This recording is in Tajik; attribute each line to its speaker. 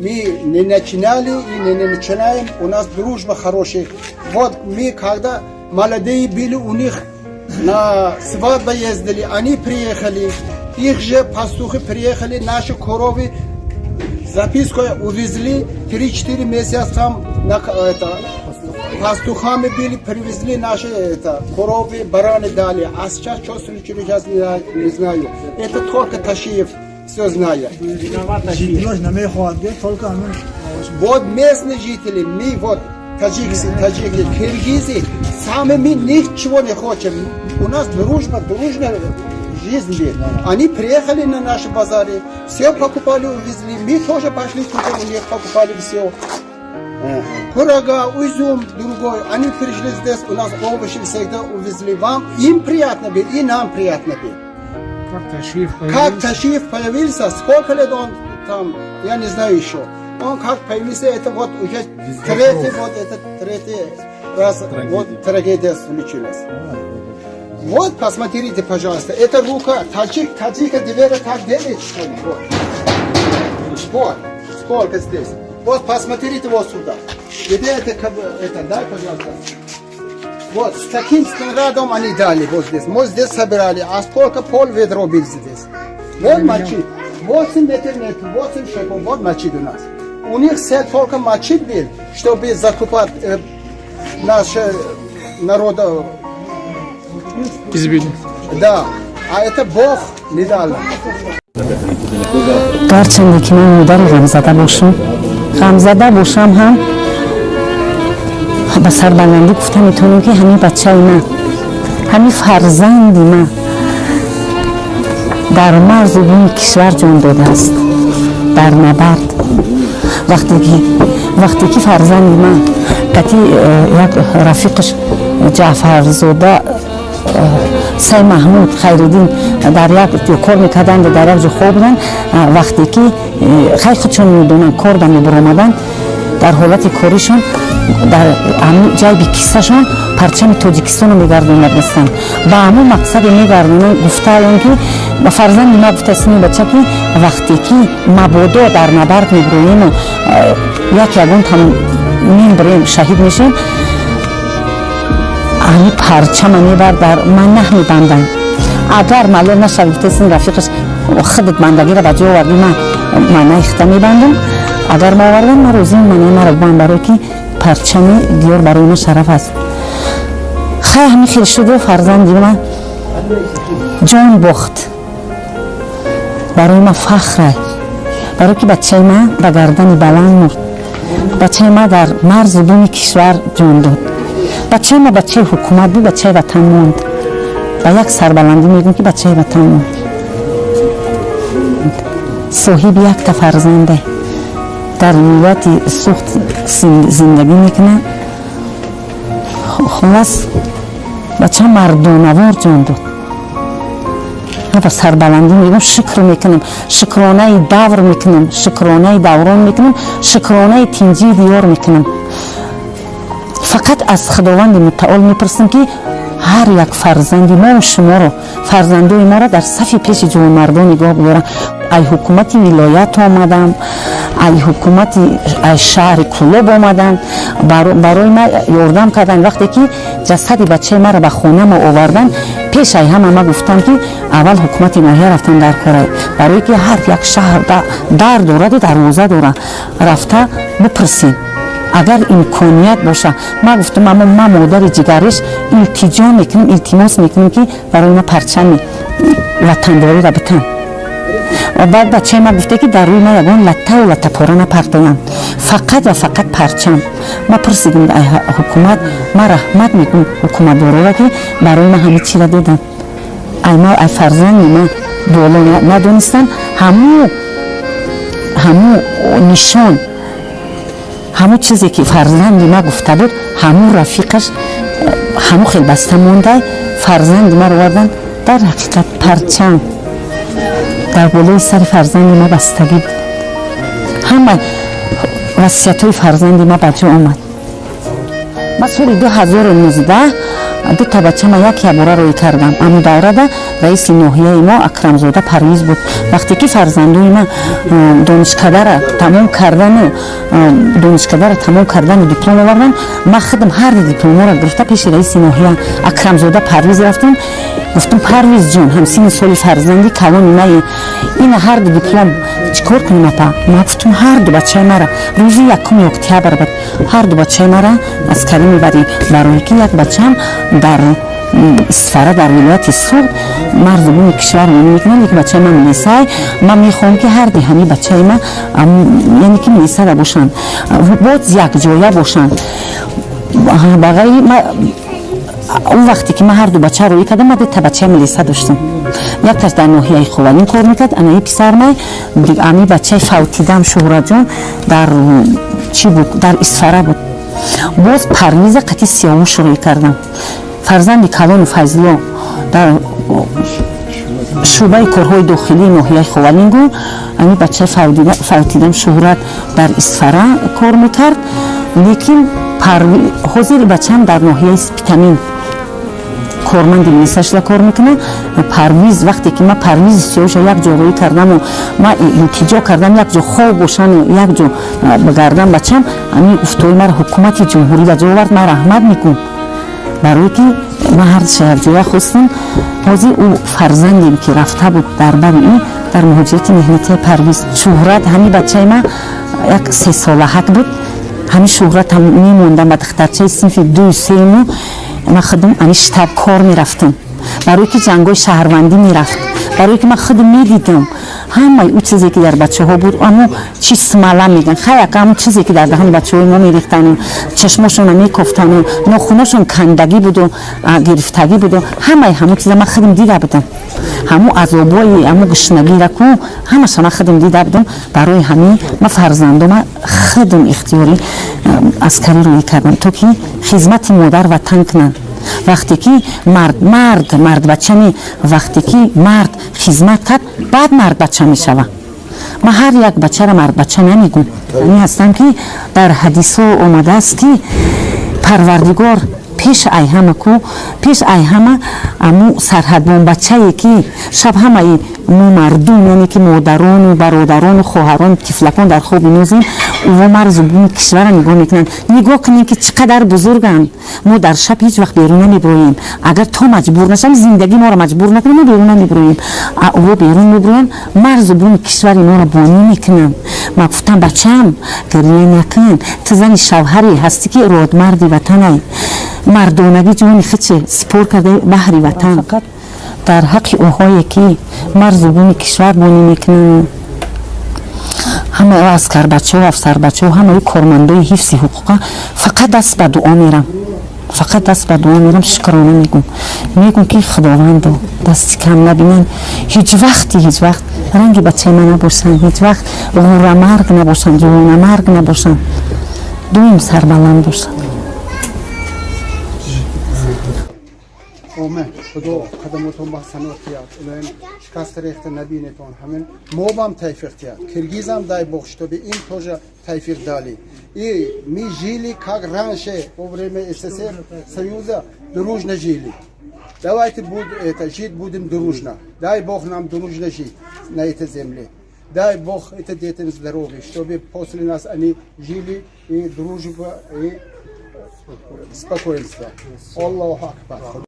Speaker 1: Мы не начинали и не начинаем. У нас дружба хорошая. Вот мы, когда молодые были, у них на свадьбу ездили, они приехали. Их же пастухи приехали, наши коровы записку увезли, 3-4 месяца там на, это, пастухами были, привезли наши, это, коровы, бараны дали. А сейчас что случилось, сейчас не знаю. Это только Ташиев все знает. Вот местные жители, мы вот таджики, таджики, киргизы, сами мы ничего не хотим. У нас дружба, дружная жизнь был. Они приехали на наши базары, все покупали, увезли. Мы тоже пошли туда, у них покупали все. Курага, изюм, другой. Они пришли здесь, у нас овощи всегда увезли. Вам, им приятно было, и нам приятно было.
Speaker 2: Как Ташиев появился?
Speaker 1: Как Ташиев появился, сколько лет он там, я не знаю еще. Он как появился, это вот уже третий, вот это третий раз,
Speaker 3: трагедия.
Speaker 1: Вот трагедия случилась. Вот, посмотрите, пожалуйста, это рука, таджик, таджика двери так делает, что ли? Вот. Вот, сколько здесь. Вот, посмотрите вот сюда. Где это, как бы, это, дай, пожалуйста. Вот, с таким снарядом они дали вот здесь. Мы здесь собирали, а сколько пол ведро был здесь. Вот мачид. 8 метров нет, 8 шагов, вот мачид у нас. У них все только мачид был, чтобы закупать наше народа.
Speaker 2: Избили.
Speaker 1: Да, а это Бог не дал.
Speaker 4: Гарчанде ки ман модари ғамзада бошам, ғамзада бошам ҳам, ба сарбаландӣ гуфта метавонем, ки ҳамин бачаи ман, ҳамин фарзанди ман дар марзу буми кишвар ҷон додааст дар набард. Вақте ки фарзанди ман кати як рафиқаш Ҷаъфарзода Сай Маҳмуд Хайриддин дар як ҷо кор мекарданд, дар як ҷо хоб буданд, вақте ки хай худшон медонанд, кор да мебаромаданд, дар ҳолати коришон дар ҳамун ҷайби киссашон парчами Тоҷикистоно мегардонадастанд. Ба ҳамун мақсаде мегардонанд, гуфтаам, ки ба фарзанди ма гуфтаст ин бача, ки вақте ки мабодо дар набард мебироему як ягон там мембирем, шаҳид мешем, ҳами парчама мебар, дар ман наҳмебандам, агар малол нашавӣ, гуфтаст рафиқаш, худат бандагиро ба ҷо овардӣ, ман манаи хита мебандам, агар ма овардам, ман розиам, манаи маро банд, барое ки парчами диёр барои ма шараф аст. Хай, ҳамин хел шуду фарзанди ман ҷон бохт. Барои ман фахра, барое ки бачаи ман ба гардани баланд мурд, бачаи ман дар марзу буми кишвар ҷон дод, бачаи ма бачаи ҳукумат буд, бачаи ватан монд. Ба як сарбаландӣ мегӯм, ки бачаи ватан монд, соҳиби якта фарзанде дар вилояти Суғд зиндагӣ мекунад. Хуллас, бача мардонавор ҷон дод. Ба сарбаландӣ мегӯм, шукр мекунам, шукронаи давр мекунам, шукронаи даврон мекунам, шукронаи тинҷии диёр мекунам. Фақат аз Худованди Мутаол мепурсам, ки ҳар як фарзанди мову шуморо, фарзандои моро дар сафи пеши ҷавонмардон нигоҳ бидорам. Ай ҳукумати вилоят омадам, ай ҳукумати ай шаҳри Кӯлоб омадам, барои ма ёрдам карданд. Вақте ки ҷасади бачаи маро ба хонама овардан, пеш ай ҳама ма гуфтам, ки аввал ҳукумати ноҳия рафтан дар кора, барое ки ҳар як шаҳр дар дораду дарвоза дора, рафта бипурсем, агар имконият боша. Ма гуфтам, аммо ма модари ҷигариш илтиҷо мекунем, илтимос мекунем, ки барои ма парчами ватандориро битан. Баъд бачаи ма гуфта, ки дар рӯи ма ягон латтаву латтапора напартоянд, фақат ва фақат парчам. Ма пурсидим ҳукумат, ма раҳмат мекунам ҳукуматдорора, ки барои ма ҳами чира доданд. Ай ма, ай фарзанди ма боло надонистанд, ҳаму нишон, ҳамун чизе ки фарзанди ма гуфта буд, ҳамун рафиқаш ҳамун хел баста монда, фарзанди маро овардан. Дар ҳақиқат парчам дар болои сари фарзанди ма бастагӣ буд. Ҳама васиятҳои фарзанди ма ба ҷо омад. Ма соли 2019 Дута бачама як ябора рӯй кардам. Аму даврада раиси ноҳияи мо Акрамзода Парвиз буд. Вақте ки фарзандои ма донишкадара тамом кардану диплом овардан, ма худам ҳар дипломоро гирифта, пеши раиси ноҳия Акрамзода Парвиз рафтам. Гуфтам: «Парвизҷон, ҳамсини соли фарзанди калони мае, ина ҳарду диплом, чӣ кор кунем, апа?» Ма гуфтам: «Ҳарду бачаи мара», рӯзи 1 октябр буд, «ҳарду бачаи мара аскарӣ мебарӣ», барое ки як бачаам дар Исфара, дар вилояти Суғд марзу буми кишвар мекунад, як бачаи ман милисай. Ман мехоҳам, ки ҳарди ҳами бачаи ма, яъне ки милисада бошанд, боз якҷоя бошанд. Ба ғайри он вақте ки ман ҳарду бача рӯӣ кардам, ман дута бачаи милиса доштам. Якташ дар ноҳияи Ховалин кор мекард, анаи писармай, ами бачаи фавтидам Шуҳратҷон дар чӣ буд, дар Исфара буд. Боз Парвиза қати Сиёвуш рӯӣ кардам. Фарзанди калону Файзло дар шӯъбаи корҳои дохилии ноҳияи Ховалингу, ами бачаи фавтидам Шуҳрат дар Исфара кор мекард. Лекин ҳозир бачаам дар ноҳияи Спитамин корманди милиса шуда кор мекунад. Парвиз, вақте ки ман Парвизи Сиёвуша як ҷо рӯӣ кардаму ман илтиҷо кардам, як ҷо хоб бошану як ҷо багардам бачам, ҳамин гуфтҳои мара ҳукумати ҷумҳурӣ ба ҷо овард. Ман раҳмат мекунам, барое ки ман ҳардуша якҷоя хостам. Ҳозир ӯ фарзандем, ки рафта буд дар бари ин дар муҳоҷирати меҳнатии Парвиз Шуҳрат, ҳамин бачаи ман як сесолаҳак буд. Ҳамин Шуҳратам мемондам ба духтарчаи синфи ду сему. Ман худам ами штаб кор мерафтам, барое ки ҷангои шаҳрвандӣ мерафт, барое ки ман худам медидам ҳамаи ӯ чизе, ки дар бачаҳо буд, амо чи смола меган, хаяк, ҳамон чизе, ки дар даҳони бачаҳои мо мерехтану чашмошонро мекофтану нохуношон кандагӣ буду гирифтагӣ буду, ҳамаи ҳамон чиза ман худам дида будам. Ҳамун азобои, ҳамун гушнагира ку, ҳамаша ман худам дида будам. Барои ҳамин ман фарзандома худам ихтиёрӣ аскарӣ рӯӣ кардам, то ки хизмати модар ватан кунанд. Вақте ки мард, мард, мардбача не, вақте ки мард хизмат кард, баъд мардбача мешавад. Ман ҳар як бачаро мардбача намегӯм. Ами ҳастам, ки дар ҳадисҳо омадааст, ки Парвардигор пеш ай ҳама ку, пеш ай ҳама аму сарҳадбонбачае, ки шаб ҳамаи мо мардум, яъне ки модарону бародарону хоҳарону тифлакон дар хоби нозем, ӯво марзу буми кишвара нигоҳ мекунанд. Нигоҳ кунем, ки чӣ қадар бузурганд. Мо дар шаб ҳеҷ вақт берун намебироем, агар то маҷбур нашавем, зиндагӣ моро маҷбур накунем, мо берун намебироем. А ӯво берун мебироянд, марзу буми кишвари моро бонӣ мекунанд. Ма гуфтам: «Бачам, гиря накун, ту зани шавҳаре ҳастӣ, ки родмарди ватанай, мардонагӣ ҷони хиче сипор карда баҳри ватан». Фақат дар ҳаққи ӯҳое, ки марзу буми кишвар бонӣ мекунанд, ҳамаи аскарбачаҳо, афсарбачаҳо, ҳамаи кормандои ҳифзи ҳуқуқа, фақат даст ба дуо мерам, фақат даст ба дуо мерам, шукрона мегӯм. Мегӯм, ки Худовандо, дасти кам набинанд, ҳеҷ вақти, ҳеҷ вақт ранги бачаи ман набошанд, ҳеҷ вақт ғуррамарг набошанд, ҷувонамарг набошанд, доим сарбаланд бошанд.
Speaker 1: Оме, Худо қадамотон ба ҳасанот диҳад, илоҳим, шикаста рехта набинетон. Ҳамин мо бам тавфиқ диҳад, киргизам, дай бог, чтобы им тоже тавфиқ дали. И мы жили, как раньше, во время СССР Союза, дружно жили. Давайте это, жить будем дружно. Дай бог нам дружно жить на этой земле. Дай бог это детям здоровья, чтобы после нас они жили и дружба, и спокойствие. Аллаху Акбар.